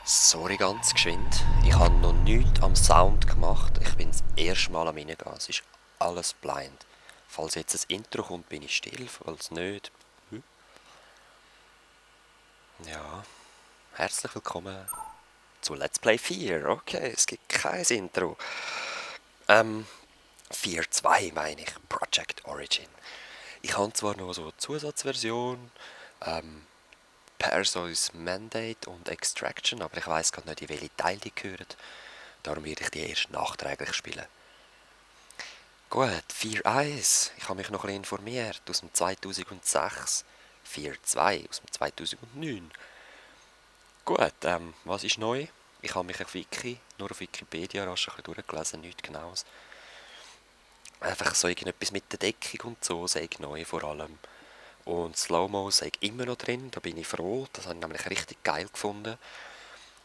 Sorry, ganz geschwind. Ich habe noch nichts am Sound gemacht. Ich bin das erste Mal am Reingehen. Es ist alles blind. Falls jetzt ein Intro kommt, bin ich still. Falls nicht. Ja, herzlich willkommen zu Let's Play 4. Okay, es gibt kein Intro. 4.2 meine ich. Project Origin. Ich habe zwar noch so eine Zusatzversion. Perseus Mandate und Extraction, aber ich weiß gerade nicht, in welche Teile die gehören. Darum werde ich die erst nachträglich spielen. Gut, 4.1. Ich habe mich noch ein bisschen informiert. Aus dem 2006. 4.2 aus dem 2009. Gut, was ist neu? Ich habe mich auf Wiki, nur auf Wikipedia rasch ein bisschen durchgelesen, nichts Genaues. Einfach so irgendetwas mit der Deckung und so, sei neu vor allem. Und Slow-Mo sei immer noch drin, da bin ich froh, das habe ich nämlich richtig geil gefunden.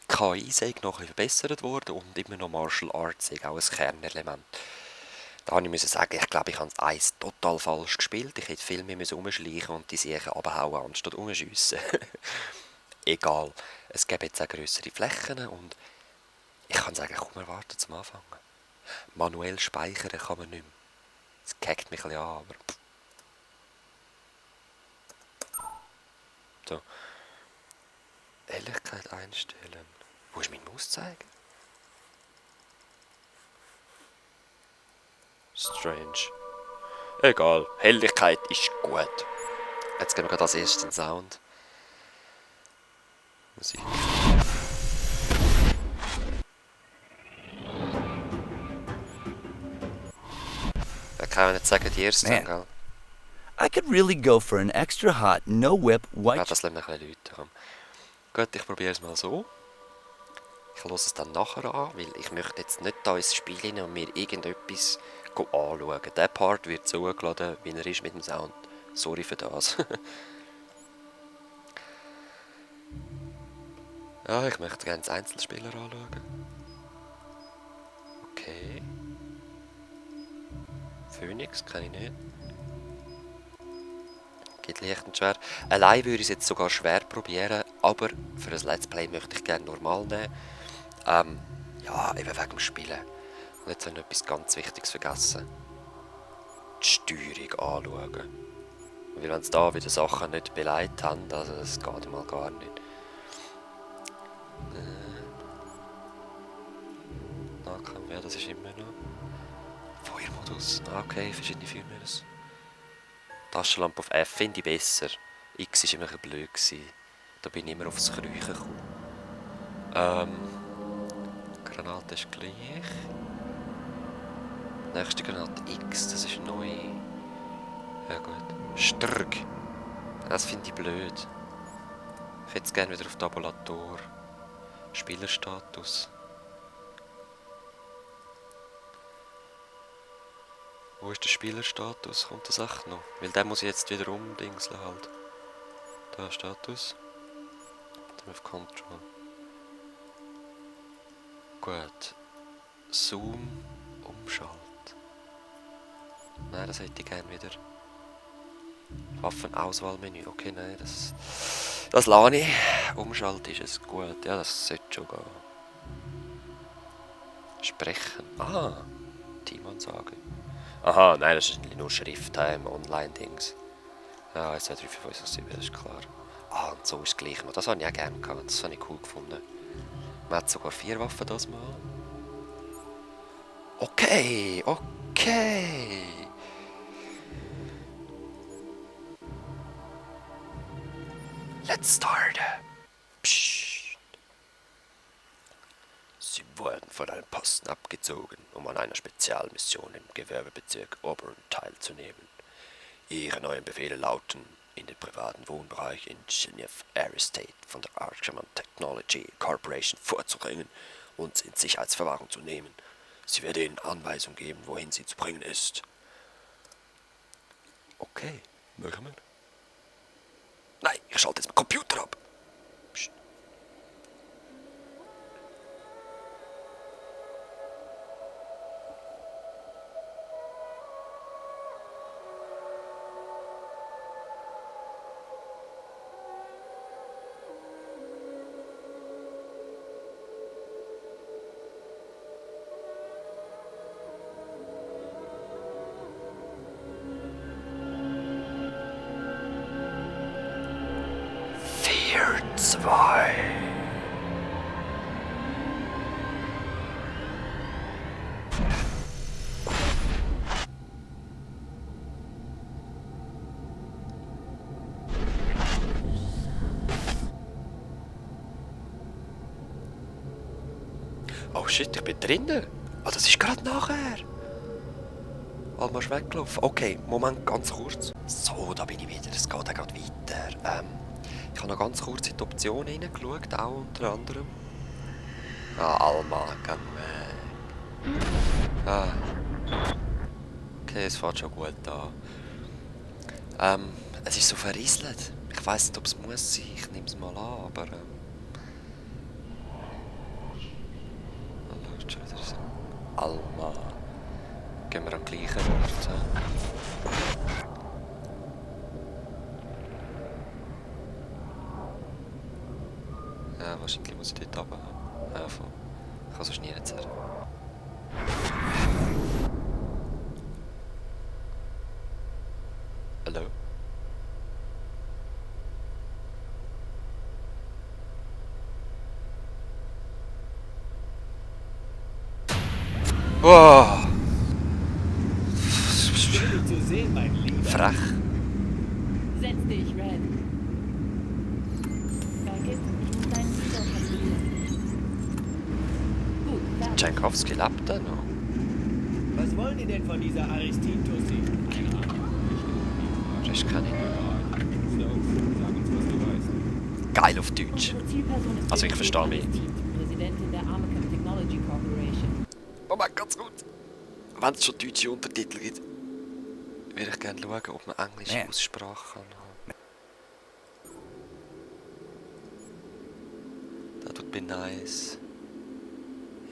KI sei noch ein bisschen verbessert worden und immer noch Martial Arts sei auch ein Kernelement. Da musste ich sagen, ich glaube, ich habe das Eis total falsch gespielt. Ich hätte viel mehr rumschleichen und die Siechen abhauen, anstatt umschiessen. Egal, es gibt jetzt auch grössere Flächen und ich kann sagen, komm, wir warten zum Anfangen. Manuell speichern kann man nicht mehr. Das kackt mich ein bisschen an, aber... So, Helligkeit einstellen. Wo ist mein Mauszeiger? Strange. Egal, Helligkeit ist gut. Jetzt gehen wir gerade als erstes den Sound. Musik. Da kann man nicht sagen, die erste, Man. gell? I could really go for an extra hot, no whip, Ja, white. das lassen wir ein bisschen Leute. Gut, ich probiere es mal so. Ich höre es dann nachher an, weil ich möchte jetzt nicht da ins Spiel rein und mir irgendetwas anschauen. Der Part wird so hochgeladen, wie er ist mit dem Sound. Sorry für das. Ja, ich möchte gerne den Einzelspieler anschauen. Okay. Phoenix, kann ich nicht. Geht leicht und schwer. Allein würde ich es jetzt sogar schwer probieren, aber für ein Let's Play möchte ich gerne normal nehmen. Ja, eben wegen dem Spielen. Und jetzt habe ich noch etwas ganz Wichtiges vergessen. Die Steuerung anschauen. Weil wenn sie da wieder Sachen nicht beleidigt haben, also das geht mal gar nicht. Nahkampf, ja, das ist immer noch. Feuermodus, okay, verschiedene Feuermodus. Taschenlampe auf F finde ich besser. X war immer ein bisschen blöd gewesen. Da bin ich immer aufs Kriechen gekommen. Granate ist gleich. Nächste Granate X, das ist neu. Ja gut. Strg. Das finde ich blöd. Ich hätte es gerne wieder auf Tabulator. Spielerstatus. Wo ist der Spielerstatus? Kommt das echt noch? Weil den muss ich jetzt wieder umdingseln halt. Da Status. Dann auf Control. Gut. Zoom. Umschalt. Nein, das hätte ich gerne wieder. Waffenauswahlmenü. Okay, nein, das lasse ich. Umschalt ist es gut. Ja, das sollte schon gehen. Sprechen. Ah, Teamansage. Aha, nein, das ist nur Schrift im Online-Dings. Ja, 1, 2, 3, 4, 5, 6, 7, das ist klar. Ah, und so ist es gleich noch. Das habe ich auch gerne gehabt. Das habe ich cool gefunden. Man hat sogar 4 Waffen das Mal. Okay, okay. Let's start. Psst. Sie wurden von einem Posten abgezogen, um an einer Spezialmission im Gewerbebezirk Auburn teilzunehmen. Ihre neuen Befehle lauten, in den privaten Wohnbereich in Geneva Air Estate von der Archimon Technology Corporation vorzudringen und sie in Sicherheitsverwahrung zu nehmen. Sie werden ihnen Anweisungen geben, wohin sie zu bringen ist. Okay, machen wir. Nein, ich schalte jetzt meinen Computer ab. Psst. Oh shit, ich bin drinnen. Ah, das ist gerade nachher. Alma ist weggelaufen. Okay, Moment, ganz kurz. So, da bin ich wieder. Es geht auch gerade weiter. Ich habe noch ganz kurz in die Optionen hineingeschaut, auch unter anderem. Ah, Alma, geh weg. Ah. Okay, es fährt schon gut an. Es ist so verrieselt. Ich weiss nicht, ob es muss sein. Ich nehme es mal an, aber... Oh, schon wieder so. Alma. Gehen wir am gleichen Ort. Ja, wahrscheinlich muss ich dort runter. Ja, voll. Ich kann sonst nie nicht sagen. Hallo? Wow! Schön, dich zu sehen, mein Lieber. Frech. Setz dich, Red. Beckett, ich muss deinen Visor kontrollieren. Gut, fertig. Tchaikovsky lebt da noch. Was wollen die denn von dieser Aristin-Tussi? Keine Ahnung. Das kann ich nicht. Stokes, sag uns, was du weißt. Geil auf Deutsch. Unsere Zielperson ist Also ich verstehe mich. Präsidentin der Armacam Technology Corporation. Moment, ganz gut. Wenn es schon deutsche Untertitel gibt, würde ich gerne schauen, ob man englische Ja. Aussprache kann haben. Das tut mir nice.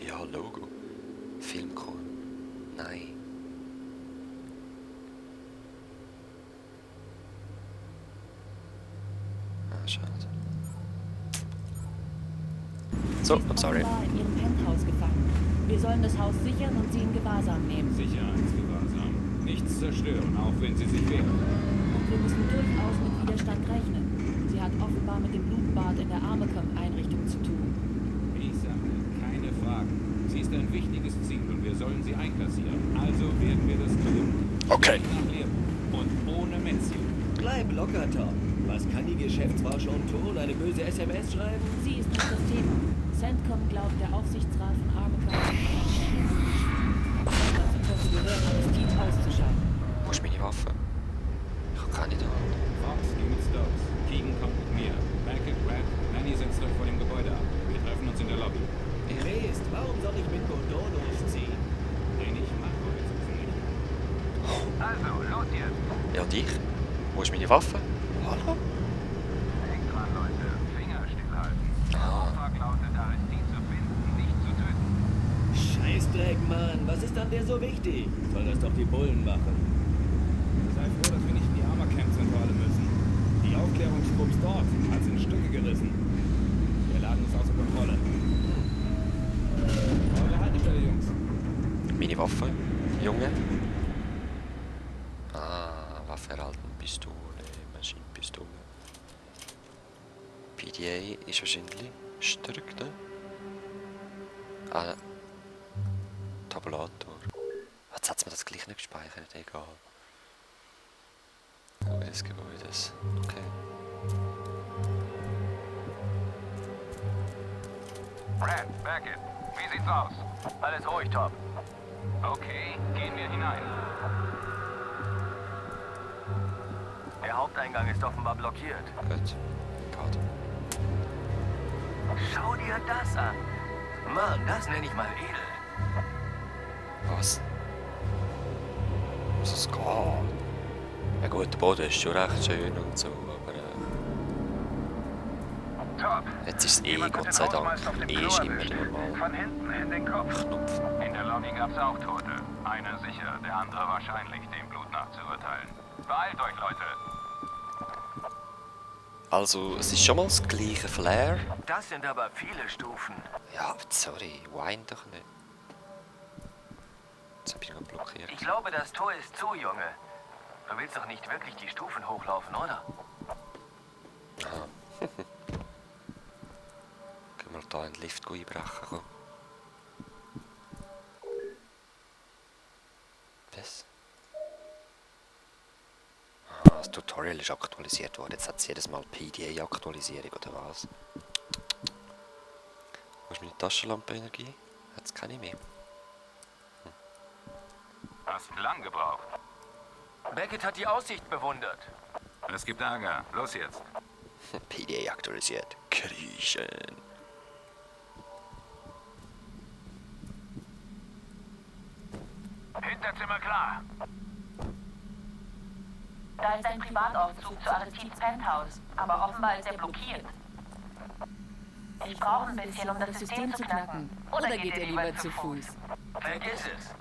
Ja, Logo. Filmkorn. Nein. Ah, schade. So, Sie ist I'm sorry. offenbar in ihrem Penthouse gefangen. Wir sollen das Haus sichern und sie in Gewahrsam nehmen. Sicherheitsgewahrsam. Nichts zerstören, auch wenn sie sich wehren. Und wir müssen durchaus mit Widerstand rechnen. Sie hat offenbar mit dem Blutbad in der Armacam-Einrichtung zu tun. Ich sage, keine Fragen. Sie ist ein wichtiges Ziel und wir sollen sie einkassieren. Also werden wir das tun. Okay. Nicht nach Lehrbuch und ohne Mätzchen. Bleib locker, Tom. Was kann die Geschäftsfrau schon tun? Eine böse SMS schreiben? Sie ist nicht das Thema. CENTCOM glaubt, der Aufsichtsrat von Armacam dazu könnte gehören, das Team auszuschalten. Wo ist meine Waffe? Ich habe keine da. Fox, geh mit Stokes. Keegan kommt mit mir. Beckett, Red, Manny setzt euch vor dem Gebäude ab. Wir treffen uns in der Lobby. Mist, warum soll ich mit Godot durchziehen? Nein, ich mach heute so nicht. Also, los jetzt. Ja, und ich? Wo ist meine Waffe? Hallo? Denkt dran, Leute. Finger stillhalten. Der Ah. Auftrag lautet, Aristin zu finden, nicht zu töten. Scheißdreck, Mann. Was ist an der so wichtig? Soll das doch die Bullen machen. Sei froh, dass wir nicht in die Armacam-Zentrale müssen. Die Aufklärungstrupps dort hat's in Stücke gerissen. Der Laden ist außer Kontrolle. Eure Haltestelle, Jungs. Meine Waffe, Junge. Ah, Waffe erhalten, Pistole, Maschinenpistole. PDA ist wahrscheinlich stark, ne? Ah, Tabulator. Jetzt hat mir das gleich nicht gespeichert, egal. Gebäude des Gebäudes. Okay. Red, Beckett, wie sieht's aus? Alles ruhig, Top. Okay, gehen wir hinein. Der Haupteingang ist offenbar blockiert. Gut. Gott. Schau dir das an. Mann, das nenne ich mal edel. Was? Was es geht? Ja gut, der Boden ist schon recht schön und so, aber Top. jetzt ist es eh, Jemand hat Gott den sei Dank, Hausmeister auf dem eh Klo ist immer erwischt. normal. Von hinten in den Kopf. Knopf. In der Lobby gab's auch Tote. Einer sicher, der andere wahrscheinlich, dem Blut nach zu urteilen. Beeilt euch, Leute. Also, es ist schon mal das gleiche Flair. Das sind aber viele Stufen. Ja, sorry, wein doch nicht. Jetzt hab ich ihn blockiert. Ich glaube, das Tor ist zu, Junge. Du willst doch nicht wirklich die Stufen hochlaufen, oder? Können wir da in den Lift einbrechen? Komm. Was? Ah, das Tutorial ist aktualisiert worden. Jetzt hat es jedes Mal PDA-Aktualisierung oder was? Wo ist meine Taschenlampe-Energie? Jetzt kann ich mehr. Hast lang gebraucht. Beckett hat die Aussicht bewundert. Es gibt Ärger. Los jetzt. PDA aktualisiert. Kriechen. Hinterzimmer klar. Da ist ein Privataufzug zu Aristid's Penthouse, aber offenbar ist er blockiert. Ich brauche ein bisschen, um das System zu knacken. Oder geht ihr lieber zu Fuß? Vergiss es.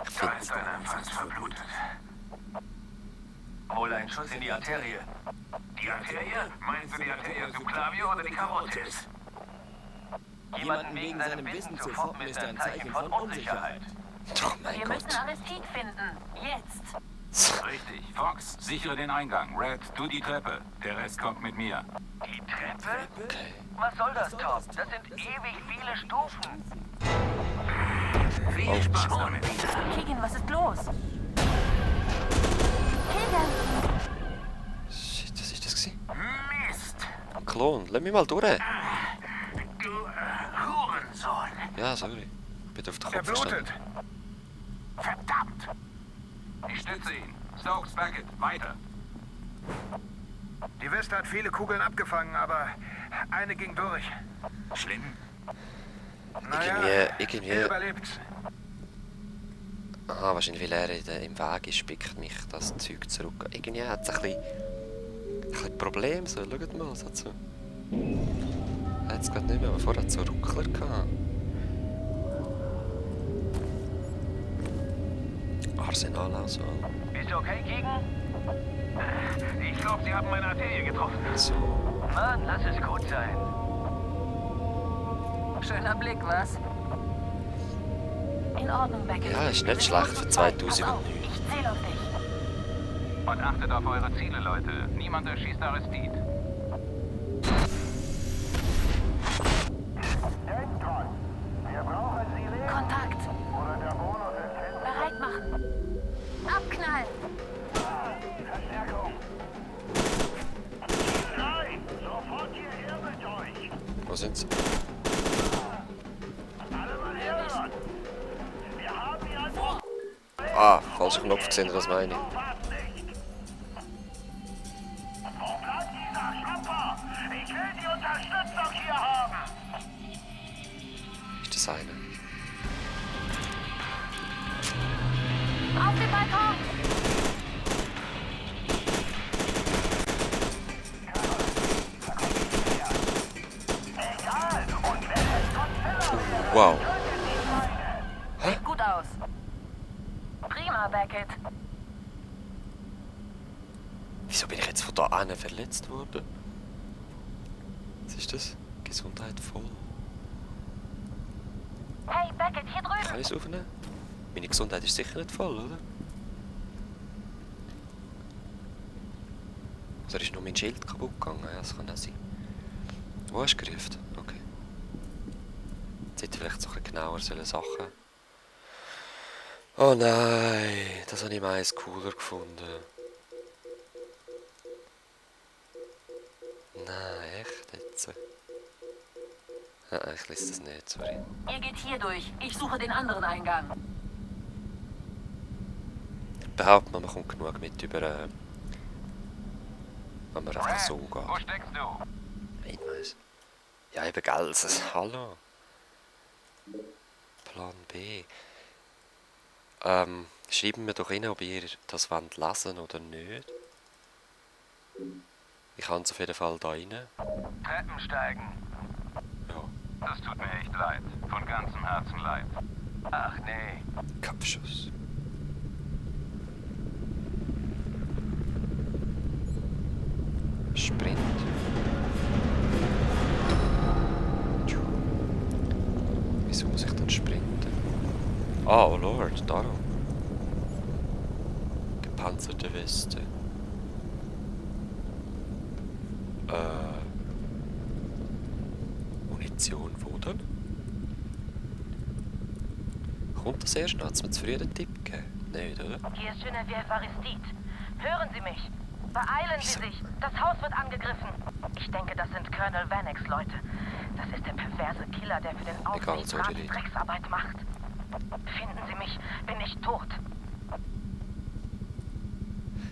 Ich finde, Ist einer fast verblutet. Wohl ein Schuss in die Arterie. Die Arterie? Meinst du die Arterie subclavio oder die Karotis? Jemanden wegen seinem Wissen zu foppen ist ein Zeichen von Unsicherheit. oh mein Wir Gott. müssen Aristid finden. Jetzt. Richtig. Fox, sichere den Eingang. Red, du die Treppe. Der Rest kommt mit mir. Die Treppe? Okay. Was soll das, Top? Das sind ewig viele Stufen. Viel Spaß damit. Keegan, was ist los? Keegan! Shit, was ist das gewesen? Mist! Klon, lass mich mal durch. Du Hurensohn! Ja, sorry. Ich bin auf den Er Kopf gestanden. blutet! Verdammt! Ich stütze ihn. Stokes, Beckett, weiter. Die Weste hat viele Kugeln abgefangen, aber eine ging durch. Schlimm? Irgendwie. Er überlebt. Aha, wahrscheinlich weil er im Weg ist, spickt mich das Zeug zurück. Irgendwie hat es ein bisschen Problem. So, schaut mal, es hat so... Er hat es gerade nicht mehr, aber vorher hat es so Ruckler gehabt. Arsenal also. Bist du okay, Keegan? Ich glaube, Sie haben meine Arterie getroffen. So. Mann, lass es gut sein. Schöner Blick, was? In Ordnung, Beckett. Ja, ist nicht schlecht für 2009. Ich zähle auf dich. Und achtet auf eure Ziele, Leute. Niemand erschießt Aristid. Kontakt. Bereit machen. Abknallen. Wo sind sie? Ah, falscher Knopf gesehen, das meine ich. Ich will die Unterstützung hier haben. Ist das eine? Auf den Balkon. Wow. Sieht gut aus. Prima, Beckett. Wieso bin ich jetzt von da an verletzt worden? Was ist das? Gesundheit voll. Hey, Beckett, hier drüben. Kann ich es aufnehmen? Meine Gesundheit ist sicher nicht voll, oder? Oder ist nur mein Schild kaputt gegangen? Ja, das kann auch sein. Wo hast du gerufen? Okay. Jetzt hätte ich vielleicht so ein bisschen genauer Sachen... Oh nein, das habe ich meist cooler gefunden. Nein, echt jetzt? Ich lese das nicht, sorry. Ihr geht hier durch. Ich suche den anderen Eingang. Behaupten wir, man kommt genug mit über... wenn man einfach so Wo geht. steckst du? Ich weiss. Ja, eben Geld. Hallo. Plan B. Schreiben wir doch rein, ob ihr das wollt lesen oder nicht. Ich kann es auf jeden Fall da rein. Treppen steigen. Ja, Das tut mir echt leid. Von ganzem Herzen leid. Ach nee. Kopfschuss. Sprint. Tschu. Wieso muss ich dann sprinten? Ah, oh Lord, darum. Gepanzerte Weste. Munition, wo dann? Kommt das erst noch? Hat es mir zu früh den Tipp gegeben? Nicht, oder? Hier ist Genevieve Aristide. Hören Sie mich. Beeilen Sie sich. Das Haus wird angegriffen. Ich denke, das sind Colonel Vannex Leute. Das ist der perverse Killer, der für den Egal, Aufsichtsrat so die Leute. Drecksarbeit macht. Finden Sie mich, bin ich tot.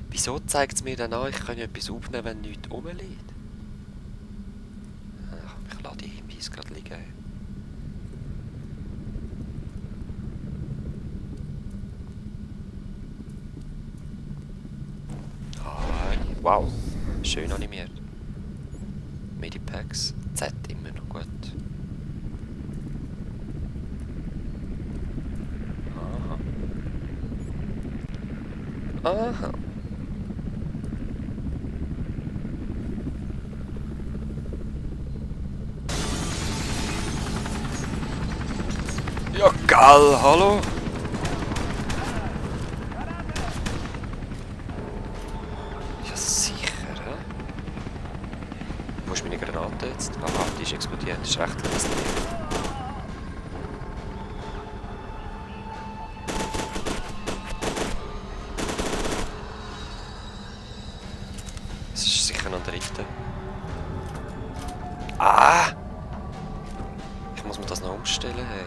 Wieso zeigt es mir dann an, ich kann ja etwas aufnehmen, wenn nichts rumliegt? Ach, ich lasse die Hinweise gerade liegen. Hi. Wow, schön animiert. Medipacks, Z immer noch gut. Aha. Aha. Ja, geil, hallo? Ja, sicher, hä? Wo ist meine Granate jetzt? Aha, die ist explodiert, das ist recht lässig. Es ist sicher noch der dritte. Ah! Ich muss mir das noch umstellen, hey.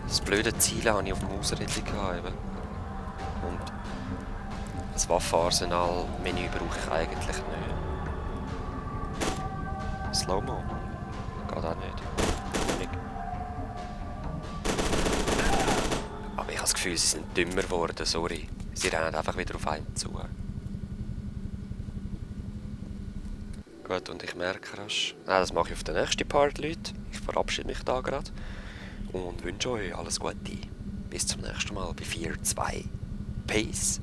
Das blöde Ziel habe ich auf dem Mausrädchen gehabt. Und das Waffenarsenal-Menü brauche ich eigentlich nicht. Slow-Mo? Geht auch nicht. Aber ich habe das Gefühl, sie sind dümmer geworden, sorry. Sie rennen einfach wieder auf einen zu. Gut, und ich merke rasch. Nein, das mache ich auf den nächsten Part, Leute. Ich verabschiede mich da gerade. Und wünsche euch alles Gute. Bis zum nächsten Mal bei 4.2. Peace